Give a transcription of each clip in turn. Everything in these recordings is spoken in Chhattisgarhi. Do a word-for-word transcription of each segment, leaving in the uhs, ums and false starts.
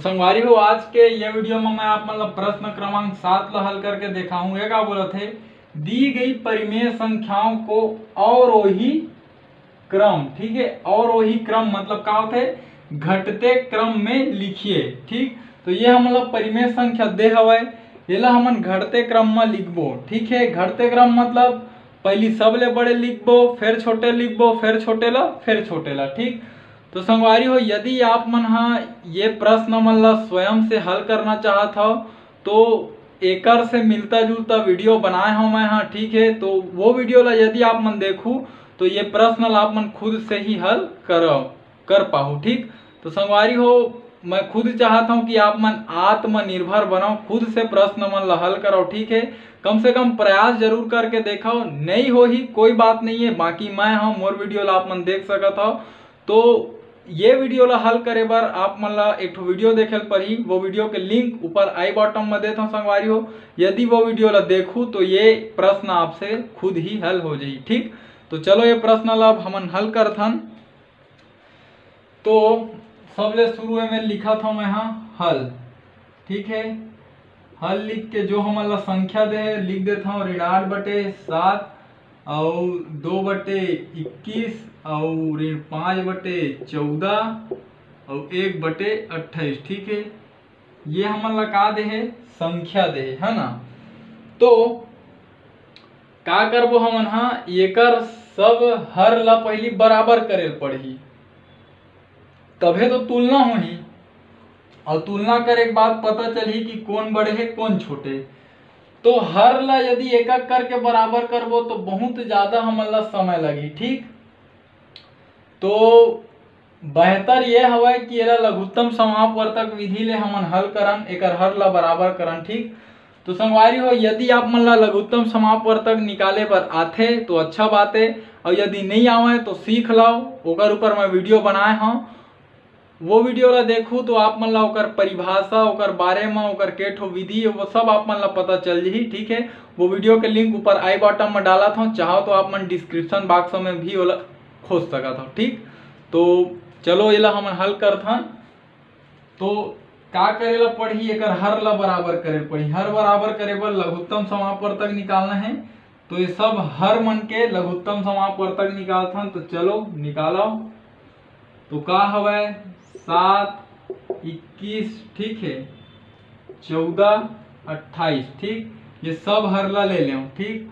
संगवारी हो, आज के ये वीडियो में मैं आप मन ला प्रश्न क्रमांक सात ला हल करके देखाहूँ। ये का बोलत हे, दी गई परिमेय संख्याओं को अवरोही क्रम, ठीक है, अवरोही क्रम मतलब का होथे, घटते क्रम में लिखिए। ठीक, तो ये हमन ला परिमेय संख्या दे हवय, एला हमन घटते क्रम में लिखबो। ठीक है, घटते क्रम मतलब पहली सबले बड़े लिखबो, फिर छोटे लिखबो, फिर छोटे ला, फिर छोटे ला। ठीक, तो संगवारी हो, यदि आप मन हा ये प्रश्न मन ला स्वयं से हल करना चाहत हव, तो एकर से मिलता जुलता वीडियो बनाए हव मैं हा। ठीक है, तो वो वीडियो ला यदि आप मन देखू, तो ये प्रश्न ला आप मन खुद से ही हल करव, कर पाहू। ठीक, तो संगवारी हो, मैं खुद चाहत हूँ कि आप मन आत्मनिर्भर बनव, खुद से प्रश्न मन ला हल करव। ठीक है, कम से कम प्रयास जरूर करके देखव, नहीं होही कोई बात नहीं है, बाकी मैं हूँ, मोर वीडियो ला आप मन देख सकत हव। तो ये वीडियो ला हल करे बर आप मन ला एक ठो वीडियो देखे ल पड़ही, वो वीडियो के लिंक ऊपर आई बॉटम में देत हूँ संगवारी हो। यदि वो वीडियो ला देखू तो ये प्रश्न आपसे खुद ही हल हो जाही। ठीक, तो चलो ये प्रश्न ला अब हमन हल करथन। तो सबले शुरू में लिखत हूँ मैं हा हल। ठीक है, हल लिख के जो हमन ला संख्या दे हे लिख देत हूँ, ऋण आठ बटे सात अउ दो बटे इक्कीस अउ ऋण पाँच बटे चौदह अउ एक बटे अट्ठाईस। ठीक है, ये हमन ला का दे हे, संख्या दे हे, है ना। तो का करबो हमन हा, एकर सब हर ला पहली बराबर करे ल पड़ही, तभे तो तुलना होही, और तुलना करे के बाद पता चलही कि कौन बड़े हे, कौन छोटे। तो हर ला यदि एक एक करके बराबर करबो तो बहुत ज्यादा हमन ला समय लगही। ठीक, तो बेहतर ये हवय कि एला लघुत्तम समापवर्तक विधि ले हमन हल करन, एकर हर ला बराबर करन। ठीक, तो संगवारी हो, यदि आप मन ला लघुत्तम समापवर्तक निकाले बर आथे तो अच्छा बात है, और यदि नहीं आवय तो सीख लाओ, ओकर ऊपर मैं वीडियो बनाए हूँ। वो वीडियो ला देखू तो आप मन ला ओकर परिभाषा, ओकर बारे में, ओकर के ठो विधि, वो सब आप मन ला पता चल जही। ठीक है, वो वीडियो के लिंक ऊपर आई बॉटम में डालत हूँ, चाहो तो आप मन डिस्क्रिप्शन बॉक्स में भी ओला खोज सकत हो। ठीक, तो चलो एला हमन हल करथन। तो का करे ला पड़ही, एकर हर ला बराबर करे पड़ही। हर बराबर करे बर लघुत्तम समापवर्तक निकालना है। तो ये सब हर मन के लघुत्तम समापवर्तक निकालथन। तो चलो निकालो। तो का हवय, सात, इक्कीस, ठीक है, चौदह, अट्ठाईस। ठीक, ये सब हर ला ले लेव। ठीक,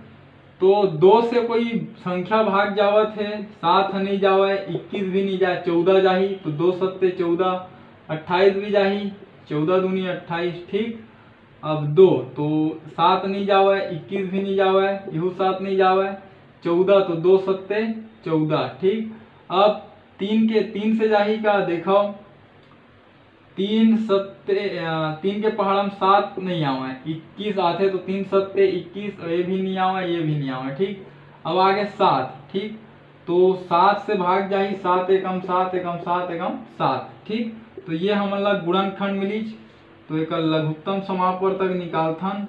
तो दो से कोई संख्या भाग जावत है, सात ह नहीं जावय, इक्कीस भी नहीं जाए, चौदह जाही, तो दो सत्ते चौदह, अट्ठाईस भी जाही, चौदह दूनी अट्ठाईस। ठीक, अब दो तो सात नहीं जावय, इक्कीस भी नहीं जावय, यहू सात नहीं जावय, चौदह तो दो सत्ते चौदह। ठीक, अब तीन के, तीन से जाही का, देखो, तीन सत्ते, अ, तीन के पहाड़ में सात नहीं आवे, इक्कीस आथे तो तीन सत्ते इक्कीस, ये भी नहीं आवे, ये भी नहीं आवे। ठीक, अब आगे सात। ठीक, तो सात से भाग जाही, सात एकम सात, एकम सात, एकम सात। ठीक, तो ये हमन ला गुणनखंड मिलिच। तो एकर लघुत्तम समापवर्तक निकालथन।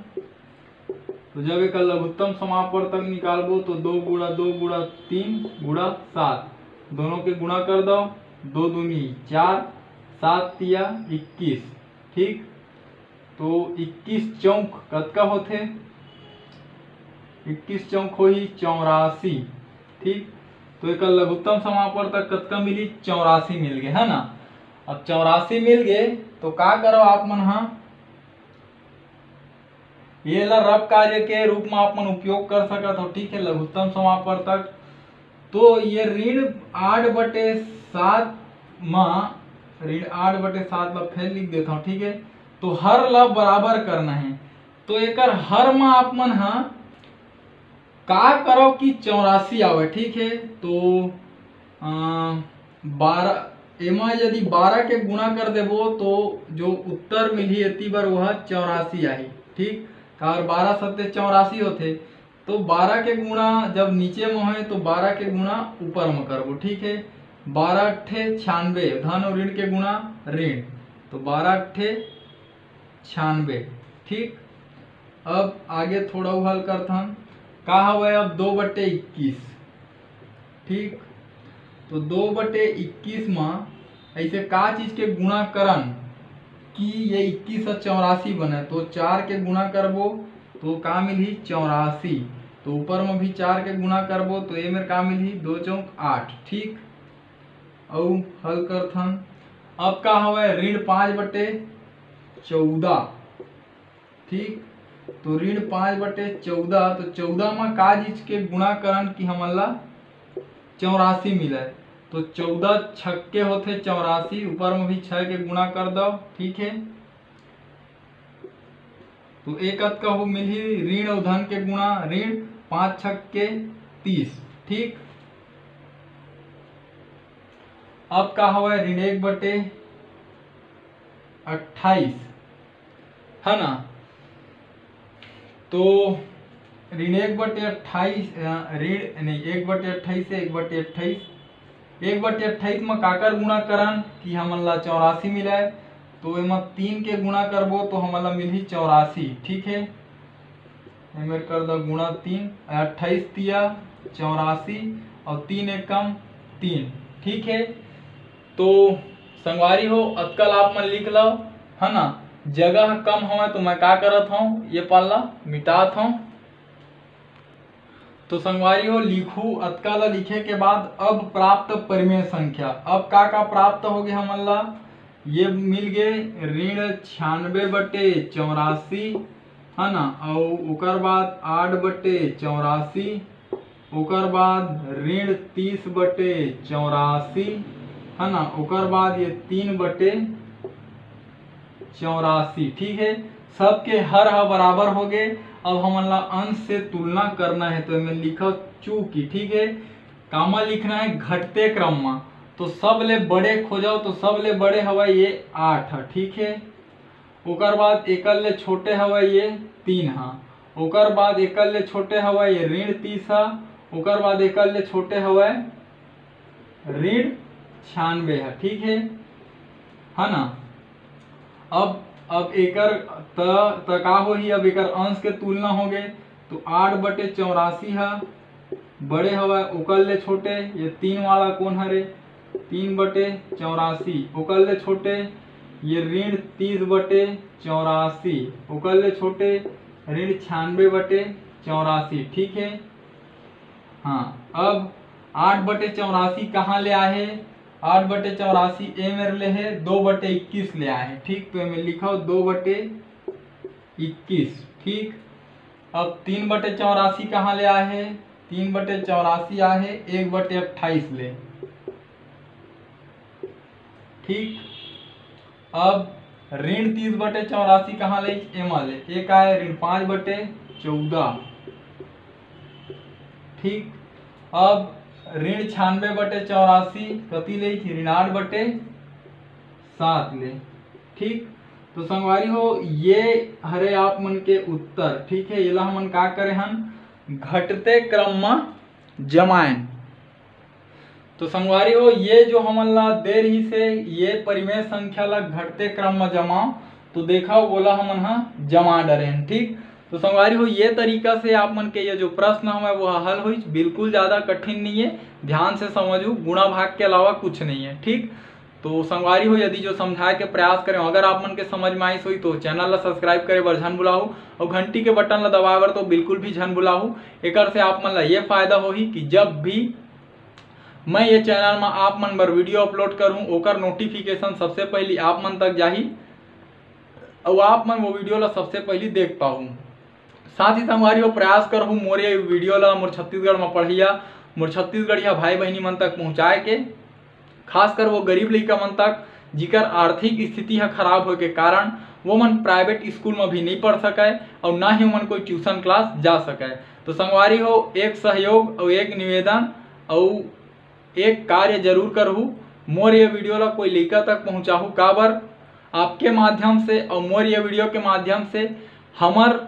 तो जब एकर लघुत्तम समापवर्तक निकालबो तो दो गुणा दो गुणा तीन गुणा सात, दोनों के गुणा कर दो, दो दूनी चार, सात तिया इक्कीस। ठीक, तो इक्कीस चौक कतका होथे? इक्कीस चौक होही चौरासी। ठीक, तो एकर लघुत्तम समापवर्तक कतका मिली? चौरासी मिल गए, है ना। अब चौरासी मिल गए तो का करो आप मन हा, ये ला रफ कार्य के रूप में आप मन उपयोग कर सकत हो। ठीक है, लघुत्तम समापवर्तक। तो ये ऋण आठ बटे सात मा, ऋण आठ बटे सात ला फेर लिख देता हूँ। ठीक है, तो हर ला बराबर करना है। तो एकर हर मा आप मन हा का करो कि चौरासी आवे। ठीक है, तो अ, बारह, एमा यदि बारह के गुणा कर देबो तो जो उत्तर मिलही एती बर वह चौरासी आही। ठीक, काबर बारह सत्ते चौरासी होथे, तो बारह के गुणा जब नीचे में होए तो बारह के गुणा ऊपर में करबो। ठीक है, बारह अट्ठे छियानवे, धन और ऋण के गुणा ऋण, तो बारह अट्ठे छियानवे। ठीक, अब आगे थोड़ा हल करथन। का हवय अब दो बट्टे इक्कीस। ठीक, तो दो बटे इक्कीस मा ऐसे का चीज के गुणा करन कि ये इक्कीस ह चौरासी बने, तो चार के गुणा करबो तो का मिलही? चौरासी। तो ऊपर में भी चार के गुणा करबो तो ये मेर का मिलही? दो चौक आठ। ठीक, अउ हल करथन। अब का हवय? ऋण पाँच बटे चौदह। ठीक, तो ऋण पाँच बटे चौदह, तो चौदह में का चीज के गुणा करन कि हमन ला चौरासी मिले? तो चौदह छक्के होथे चौरासी, ऊपर में भी छः के गुणा कर दो। ठीक है, तो एक कतका हो मिलही? ऋण अउ धन के गुणा, ऋण पाँच छक्के तीस। ठीक, अब का हवय? ऋण एक बटे अट्ठाईस, है ना? तो ऋण एक बटे अट्ठाईस, अ, ऋण नहीं, एक बटे अट्ठाईस से एक बटे अट्ठाईस, एक बटे अट्ठाईस में काकर गुणा करन कि हमन ला चौरासी मिले? तो एमा तीन के गुणा करबो तो हमन ला मिलही चौरासी। ठीक है, एमेर कर दो गुणा तीन, अट्ठाईस तिया चौरासी और तीन एकम तीन। ठीक है, तो संगवारी हो, अतका ला आप मन लिख लो, है ना? जगह कम हवय तो मैं का करत हूँ, ये पल्ला मिटात हूँ। तो संगवारी हो, लिखू, अतका ला लिखे के बाद अब प्राप्त परिमेय संख्या, अब का का प्राप्त हो गए हमन ला? ये मिल गए ऋण छियानवे बटे चौरासी, है ना, और ओकर बाद आठ बटे चौरासी, ओकर बाद ऋण तीस बटे चौरासी, है ना, ओकर बाद ये तीन बटे चौरासी। ठीक है, सबके हर ह बराबर हो गए। अब हमन ला अंश से तुलना करना है, तो एमे लिखो चूंकि। ठीक है, कामा लिखना है? घटते क्रम में। तो सब ले बड़े खोजो, तो सब ले बड़े हवा ये आठ है। ठीक है, ओकर बाद एकर ले छोटे हवा ये तीन हा, ओकर बाद एकर ले छोटे हवा ये ऋण तीस हा, ओकर बाद एकर ले छोटे हवा ऋण छियानवे है। ठीक है, है ना? अब अब एकर त, त का होही? अब एकर अंश के तुलना हो गए, तो आठ बटे चौरासी है बड़े हवा, ओकर ले छोटे ये तीन वाला कौन हरे? तीन बटे चौरासी। ओकर ले छोटे ये ऋण तीस बटे चौरासी। ओकर ले छोटे ऋण छियानवे बटे चौरासी। ठीक है, हाँ, अब आठ बटे चौरासी कहाँ ले आए हे? आठ बटे चौरासी ए मेर ले हे, दो बटे इक्कीस ले आए हे। ठीक, तो एमे लिखो दो बटे इक्कीस। ठीक, अब तीन बटे चौरासी कहाँ ले आए हे? तीन बटे चौरासी आए हे एक बटे अट्ठाईस ले। ठीक, अब ऋण तीस बटे चौरासी कहाँ ले? एमा ले। एक आए ऋण पाँच बटे चौदह। ठीक, अब ऋण छियानवे बटे चौरासी कति ले? ऋण आठ बटे सात ले। ठीक, तो संगवारी हो, ये हरे आप मन के उत्तर। ठीक है, एला हमन का करे हन? घटते क्रम में जमाएन। तो संगवारी हो, ये जो हमन ला दे रहिस हे, ये परिमेय संख्या ला घटते क्रम में जमाओ, तो देखा, ओला हमन हा जमा डरेन। ठीक, तो संगवारी हो, ये तरीका से आप मन के ये जो प्रश्न हवय, वो हल होइस, बिल्कुल ज्यादा कठिन नहीं है। ध्यान से समझू, गुणा भाग के अलावा कुछ नहीं है। ठीक, तो संगवारी हो, यदि जो समझाए के प्रयास करें, अगर आप मन के समझ में आइस होई, तो चैनल ला सब्सक्राइब करे बर झन भुलाहू और घंटी के बटन ला दबाए बर तो बिल्कुल भी झन भुलाहू। एकर से आप मन ला ये फायदा होही कि जब भी मैं ये चैनल में आप मन बर वीडियो अपलोड करूँ, ओकर नोटिफिकेशन सबसे पहली आप मन तक जाही और आप मन वो वीडियो ला सबसे पहली देख पाहू। साथ ही संगवारी हो, प्रयास करहूँ मोर ये वीडियो ला मोर छत्तीसगढ़ में पढ़िया, मोर छत्तीसगढ़िया भाई बहिनी मन तक पहुँचाए के, खासकर वो गरीब लइका मन तक, जिकर आर्थिक स्थिति ह खराब होए के कारण वो मन प्राइवेट स्कूल में भी नहीं पढ़ सकय और ना ही ओमन कोई ट्यूशन क्लास जा सकय। तो संगवारी हो, एक सहयोग और एक निवेदन और एक कार्य जरूर करहू, मोर ये वीडियो ला कोई लइका तक पहुँचाहू, काबर आपके माध्यम से और मोर ये वीडियो के माध्यम से हमर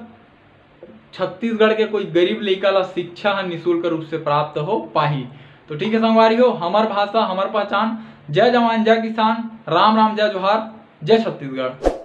छत्तीसगढ़ के कोई गरीब लइका ला शिक्षा ह निशुल्क रूप से प्राप्त हो पाही। तो ठीक है संगवारी हो, हमर भाषा, हमर पहचान। जय जवान, जय किसान, राम राम, जय जोहार, जय छत्तीसगढ़।